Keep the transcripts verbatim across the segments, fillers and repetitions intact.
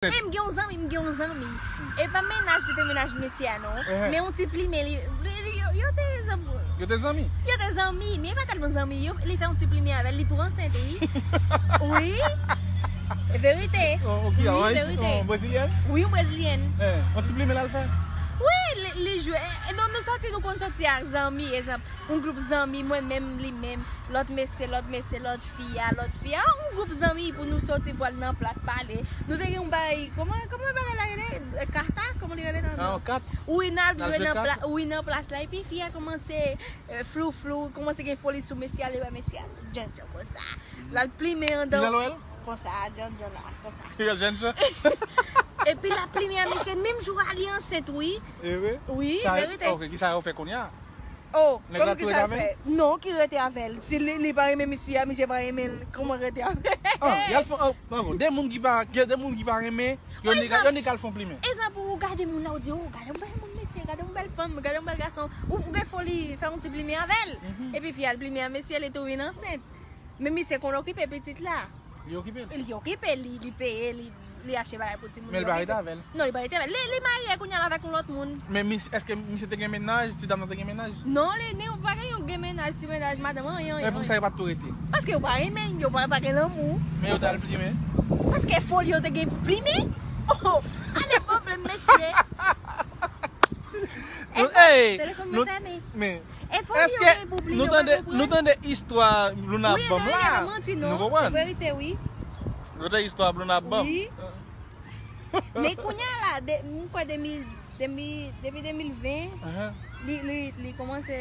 Men m gen yon zanmi, m gen yon zanmi. E pa mennaj, se te mennaj mesye a, non. Ehe. Men yon ti plimen, li, li, li, yo, yo te zanmi. Yo te zanmi? Yo te zanmi, men pa tèlman zanmi. Yo, li fè yon ti plimen avè l, li tou ansent, wi. Wi. Verite. Oh, ok, wi, verite. Yon brezilyèn? Wi, yon brezilyèn. Eh, yon ti plimen l al fè? Wi, li, li jwe. E, e, donk, nou sòti, nou konn sòti ak zanmi, egzanp, yon gwoup zanmi, mwen menm, li menm, lòt mesye, lòt mesye, lòt fi a, lòt fi a, yon gwoup zanmi pou nou sòti pou al nan plas pale. Nou te gen yon bay, kòman, kòman bagay la rele? Eh, kata? Kòman li rele nan, ah, nan kat? Wi, n al jwe nan pla-, wi, nan plas la. Epi fi a kòmanse, eh, flou flou, kòmanse gen foli sou mesye a, li wè mesye a djanjan konsa. L al plimen anndan. Kijan l wè l? Konsa, djanjan la, konsa. Li wè l djanjan? Epi l ap plimen a mesye, menm jou a li ansent, wi. E vre? Wi, verite. Ok, kisa yo fè kounye a? Oh, kòman ki sa l fè? Non, ki rete avè l? Si li, li pa renmen misye a, misye pa renmen l, kòman rete avè l? Ah, y al fè, oh, pardon, de moun ki pa, de moun ki pa renmen, yo ni ka, yo ni ka al fè yon plimen. Egzanp, ou gade moun la, ou di, oh, gade yon bèl moun mesye, gade yon bèl fanm, gade yon bèl gason. Ou, ou gen foli fè yon ti plimen avè l. Mhm. Epi fi a al plimen a mesye, li tou vin ansent. Men misye konn okipe pitit la. Li okipe l? Li okipe, li, li peye, li, li achte bagay pou timoun. Men li pa rete avè l? Non, li pa rete avè l. Li, li marye kounye a la avèk yon lòt moun. Men mis-, èske misye te gen mennaj? Ti dam nan te gen mennaj? Non, li, li pa gen yon gen mennaj, ti mennaj, madanm, anyen, anyen. Men poukisa yo pa t tou rete? Paske yo pa renmen, yo pa, pa gen lanmou. Men yo t al plimen? Paske foli yo te gen pou plimen. Oh, ale pwoblèm, mesye. Ey, telefòn mwen fèmen. Men, èske nou tande, nou tande istwa Bruna ap ban m la? Nou konprann? Verite, wi. Nou tande istwa Bruna ap ban m. Wi. Men kounye a la, de, m kwè de mil, de mil, depi de mil ven, li, li, li kòmanse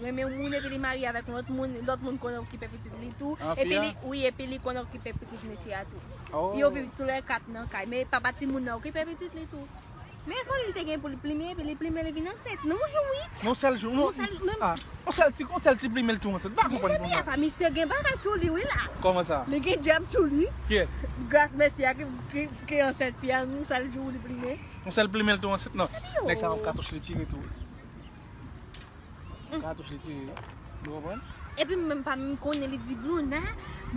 renmen yon moun epi li marye avèk yon lòt moun, lòt moun konn okipe pitit li tou. Epi li, wi, epi li konn okipe pitit mesye a tou. Yo viv toulèkat nan kay, men papa timoun nan okipe pitit li tou. Men foli li te gen pou li plimen, epi li plimen, li vin ansent. Nan yon jou, wi. Nan yon sèl jou, nan yon sèl, menm. Ah, yon sèl ti, yon sèl ti plimen, li tou ansent. M pa konprann. Mezanmi, apa misye gen bagay sou li, wi, la. Kòman sa? Li gen dyab sou li. Kiyès? Gras mesye a ki, ki, ki ansent fi a, nan yon sèl jou li plimen. Yon sèl plimen, li tou ansent, non. Mezanmi, oh. Nèg sa, yon katouch li tire tou. Yon katouch li tire. Nou konprann? Epi mwen menm pa menm konnen, li di, Bruna,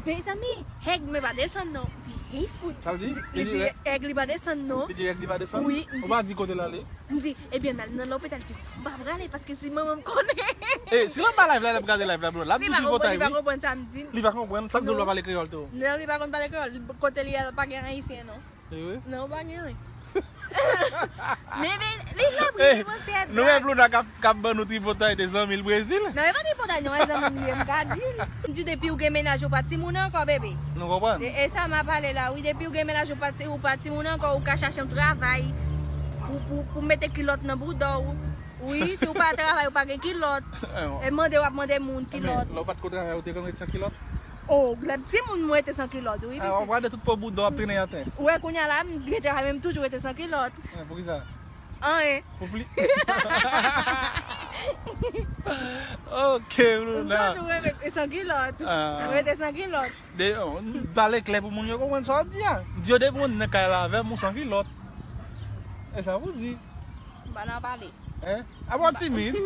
mezanmi, èg mwen pa desann non. M di, hey fout. Sa l di? Li di, èg li pa desann non. Li di èg li pa desann? Wi. Ou pa di kote l ale? M di, ebyen, n al nan lopital. Li di, m pa prale, paske si manman m konnen. Eh, si l anba live la, l ap gade live la, bro. L ap tou tripotay, wi. Li pa konprann sa m di. Li pa konprann. Sa k di w l pa pale kreyòl tou? Non, li pa konn pale kreyòl. Kote li ye a, pa gen ayisyen non. E wi. Non, ou pa gen anyen. Men, men, men, l ap ri, men se nou wè Bruna k ap, k ap ban nou tripotay de zanmi l Brezil. Non, e pa tripotay, non, e zanmi m li ye, m ka di l. M di, depi ou gen mennaj, ou pa timoun ankò, bebe. Nou konprann? E, e sa m ap pale la, wi, depi ou gen mennaj, ou pa ti, ou pa timoun ankò, ou ka chache yon travay pou, pou, pou mete kilòt nan bouda w. Wi, si w pa travay, ou pa gen kilòt. E mande, w ap mande moun kilòt. Lè w pa t ko travay, ou te konn ret san kilòt? Oh, lè m timoun, mwen rete san kilòt, wi, pitit. Ah, w ap gade tout po bouda w ap trennen atè. Ou wè, kounye a la, m gen travay, men m toujou rete san kilòt. Ah, poukisa? Anyen. Pou pli. Ok, Bruna. M toujou rete san kilòt. Ah. Rete san kilòt. De, oh, pale klè pou moun yo konprann sa w ap di a. Di yo depi w nan kay la avè m, ou san kilòt. E sa pou di. M pa nan pale. Hein? Apa w timid?